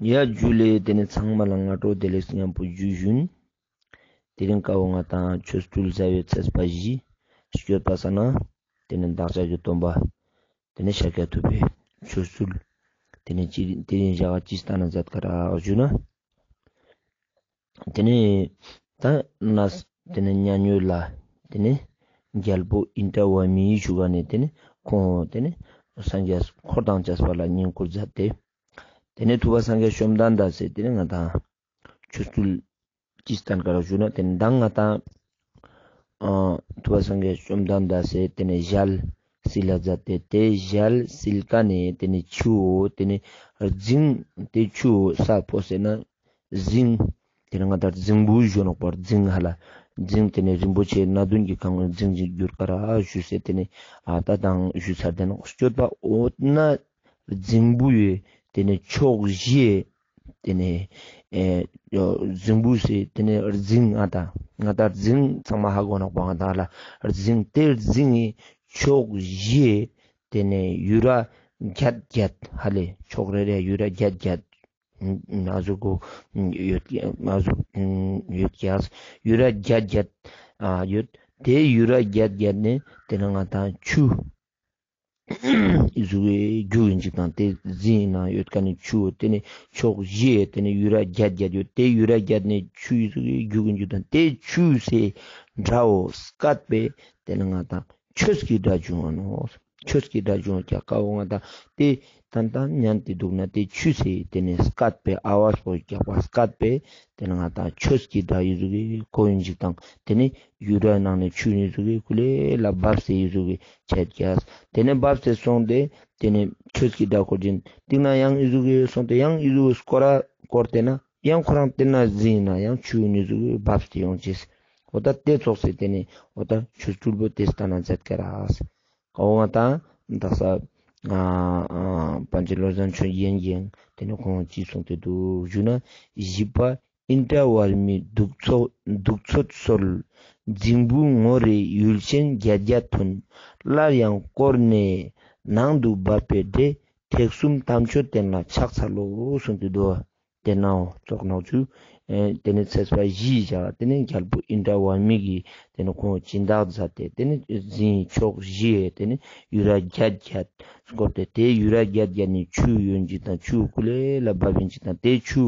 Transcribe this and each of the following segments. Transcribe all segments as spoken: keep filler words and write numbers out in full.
ཡ་ཇུ་ལེ། ཏེ་ནེ་ཚང་མ་ལ་སྔ་དྲོ་བདེ་ལེགས་ཉམ་པོ་ཇུ་ཞུན། དེ་རིང་ཀ་བོ་ང་དང་ཆོ་འཕྲུལ་ཟླ་བའི་ཚེས་པ་བཞི་སྐྱོད་པ་ས་ན་ཏེ་ནེ་བདག་ཅག་གི་སྟོན་པ་ཏེ་ནེ་ཤཱཀྱ་ཐུབ་པའི་ཆོ་འཕྲུལ་ཏེ་ནེ་ཅི་དེ་རིང་ཞག་ཅི་སྟན་ན་མཛད་ཀ་རག་ཞུ་ན། ཏེ་ནེ་ད་ན་ཏེ་ནེ་མཉན་ཡོད་ལ་ཏེ་ནེ་རྒྱལ་པོ་ཨིནྡྲ་ཝརྨའི་ཞུ་ག་ནེ་ཏེ་ནེ་ཁོང་ཏེ་ནེ་སངས་རྒྱས་འཁོར་དང་བཅས་པ་ལ་བསྙེན་བཀུར་མཛད་དེ། ཏེ་ནེ་ཐུབ་པ་སངས་རྒྱས་བཅོམ་ལྡན་འདས་སི་ཏེ་ནེ་ང་དང་ཆོ་འཕྲུལ་ཅི་སྟན་ཀ་རག་ཞུ་ན། ཏེ་ནེ་མདང་ང་དང་ཨ་ཐུབ་པ་སངས་རྒྱས་བཅོམ་ལྡན་འདས་སི་ཏེ་ནེ་ཞལ་བསིལ་ལ་མཛད་དེ། ཏེ་ཞལ་བསིལ་ཀ་ནེ་ཏེ་ནེ་ཆུ་བོ་ཏེ་ནེ་རྫིང་ཏེ་ཆུ་བོ་ས་པོ་ཟེར་ན་རྫིང་། ཏེ་ནེ་ང་དང་རྫིང་བུ་ཞུ་ནོག་པ། རྫིང་ཧ་ལ་རྫིང་ཏེ་ནེ་རིན་པོ་ཆེ་སྣ་བདུན་གྱིས་གང་བའི་རྫིང་ཞིག་གྱུར་ཀ་རག་ཞུས་སེ་ཏེ་ནེ་ཨ་ད་དང་ཞུས་ཚར་ཏེ་ནོག། སྐྱོད་པ་འོ་ན་རྫིང་བུ་ཡོད་ཏེ་ནེ་ཕྱོགས་བཞི་ཏེ་ནེ་ཨེ་རྫིང་བུ་ཟེར་ཏེ་ནེ་རྫིང་ང་དང་ང་དང་རྫིང་ཚང་མ་ཧ་གོ་ནོག་པ། ང་དང་ལ་རྫིང་ཏེ་རྫིང་ངི་ཕྱོགས་བཞི་ཏེ་ནེ་ཡུ་ར་བརྒྱད་བརྒྱད་ཧ་ལེ་ཕྱོགས་རེ་རེ་ཡུ་ར་བརྒྱད་བརྒྱད། ང་ཟུག་གོ་ཡོད་ཀྱག་ང་ཟུག་ཡོད་ཀྱག་ཡུ་ར་བརྒྱད་བརྒྱད་ཨ་ཡོད། ཏེ་ཡུ་ར་བརྒྱད་བརྒྱད་ནེ་ཏེ་ནེ་ང་དང་ཆུ་ཨི་ཟུག་གི་རྒྱུག་གིན་ཅིག་དང་ཏེ་རྫིང་ནང་ཡོད་ཀ་ནེ་ཆུ་ཏེ་ནེ་ཕྱོགས་བཞི་ཏེ་ནེ་ཡུ་ར་བརྒྱད་བརྒྱད་ཡོད། ཏེ་ཡུ་ར་བརྒྱད་ནེ་ཆུ་ཨི་ཟུག་གི་རྒྱུག་གིན་ཅིག་དང་ཏེ་ཆུ་སི་སྒྲ་བོ་སྐད་པོ་ཏེ་ནེ་ང་དང་ཆོས་ཀྱི་སྒྲ་བྱུང་བ་ནོག། ཆོས་ཀྱི་སྒྲ་བྱུང་ཀྱག་ཀ་བོ་ང་དང་ཏེ་ཏན་ཏན་ཉན་ཏེ་འདུག་ན་ཏེ་ཆུ་སི་ཏེ་ནེ་སྐད་པོ་ཨ་ཝཱཛ་པོ་རྒྱག་པ་སྐད་པོ་ཏེ་ནེ་ང་དང་ཆོས་ཀྱི་སྒྲ་ཨི་ཟུག་གི་གོ་ཡིན་ཅིག་དང་ཏེ་ནེ་ཡུ་ར་ནང་ནེ་ཆུ་ཨི་ཟུག་གི་ཀུ་ལེ་ལ་བབས་སེ་ཨི་ཟུག་གི་ཆད་ཀྱག། ཏེ་ནེ་བབས་སེ་སོང་སྟེ་ཏེ་ནེ་ཆོས་ཀྱི་སྒྲ་གོ་ཅིན་ཏེ་ན་ཡང་ཨི་ཟུག་གི་སོང་སྟེ་ཡང་ཨི་ཟུག་གི་སྐོར་ར་སྐོར་ཏེ་ན་ཡང་ཁོ་རང་ཏེ་ན་རྫིང་ན་ཡང་ཆུ་ཨི་ཟུག་གི་བབས་ཏེ་ཡོང་ཅེས། འོ་ད་ཏེ་ཙོགས་སེ་ཏེ་ནེ་འོ་ད་ཆོ་འཕྲུལ་པོ་ཏེ་སྟན་ན་མཛད་ཀ་རག། ཀ་བོ་ང་དང་དག་ས་ཨ་ཨ་པཎ་ཆེན་བློ་བཟང་ཆོས་རྒྱན་གྱིས་ཏེ་ནེ་ཁོང་ཅི་གསུངས་ཏེ་འདུག་ཞུ་ན། བཞི་པ་ཨིནྡྲ་ཝརྨའི་གདུགས་ཚོད་གདུགས་ཚོད་སོལ། རྫིང་བུ་ངོ་རེ་ཡུལ་ཆེན་བརྒྱད་བརྒྱ་ཐོན། སླར་ཡང་བསྐོར་ནས་ནང་དུ་བབས་པའི་འགྲེ། ཐེག་གསུམ་དམ་ཆོས་བསྟན་ལ་ཕྱག་འཚལ་ལོ་གསུངས་ཏེ་འདུག། ཏེ་ནའོ་ཙོགས་ནོག་ཅུ། ཨེ་ཏེ་ནེ་ཚེས་པ་བཞི་ཞག་ཏེ་ནེ་རྒྱལ་པོ་ཨིནྡྲ་ཝརྨ་གི་ཏེ་ནེ་ཁོང་སྦྱིན་བདག་མཛད་དེ་ཏེ་ནེ་རྫིང་ཕྱོགས་བཞི་ཏེ་ནེ་ཡུ་ར་བརྒྱད་བརྒྱད་སྐོར་ཏེ་ཏེ་ཡུ་ར་བརྒྱད་བརྒྱད་ནེ་ཆུ་ཡོད་ཅིག་དང་ཆུ་ཀུ་ལེ་ལ་བབས་ཡིན་ཅིག་དང་ཏེ་ཆུ་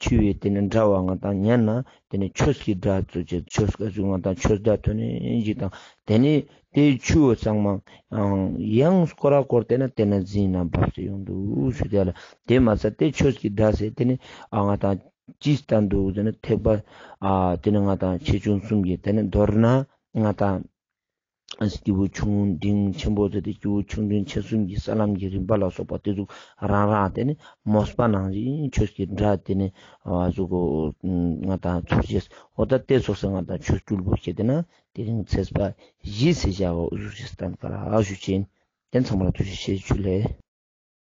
ཆུ་ཡི་ཏེ་ནེ་སྒྲ་བོ་ང་དང་ཉན་ན་ཏེ་ནེ་ཆོས་ཀྱི་སྒྲ་ཙོགས་ཅིག་ཆོས་ཀ་ཟུག་ང་དང་ཆོས་སྒྲ་ཐོན་ཡིན་ཅིག་དང་ཏེ་ནེ་ཏེ་ཆུ་བོ་ཚང་མ་ཡང་སྐོར་ར་སྐོར་ཏེ་ན་ཏེ་ན་རྫིང་ན་བབས་ཏེ་ཡོང་འདུག་ཞུ་དེ་ལ། ཏེ་མ་ཚད་ཏེ་ཆོས་ཀྱི་སྒྲ་ཟེར་ཏེ་ནེ་ཨ་ང་དང་ཅི་ལྟར་འདུག་ཟེར་ན་ཐེག་པ་ཨ་ཏེ་ནེ་ང་དང་ཆེ་ཆུང་གསུམ་གྱི་ཏེ་ནེ་མདོར་ན་ང་དང་སྐྱེས་བུ་ཆུང་འབྲིང་ཆེན་པོ་ཟེར་ཏེ་སྐྱེས་བུ་ཆུང་འབྲིང་ཆེ་གསུམ་གྱི་ས་ལམ་གྱི་རིམ་པ་ལ་སོགས་པ་ཏེ་ཟུག་རང་རང་ཏེ་ནེ་མོས་པ་ནང་བཞིན་ཆོས་ཀྱི་སྒྲ་ཏེ་ནེ་ཨ་ཟུག་གོ་ང་དང་ཚོར་ཅེས། འོ་ད་ཏེ་ཙོགས་སེ་ང་དང་ཆོ་འཕྲུལ་པོ་ཁྱེར་ཏེ་ན་དེ་རིང་ཚེས་པ་བཞི་ཚེས་བཞག་གོ་ཟུག་ཅེས་སྟན་ཀ་རག་ཞུ་ཅེན། ཏེ་ཚང་མ་ལ་ཐུགས་རྗེ་ཆེ་ཞུ་ལེ།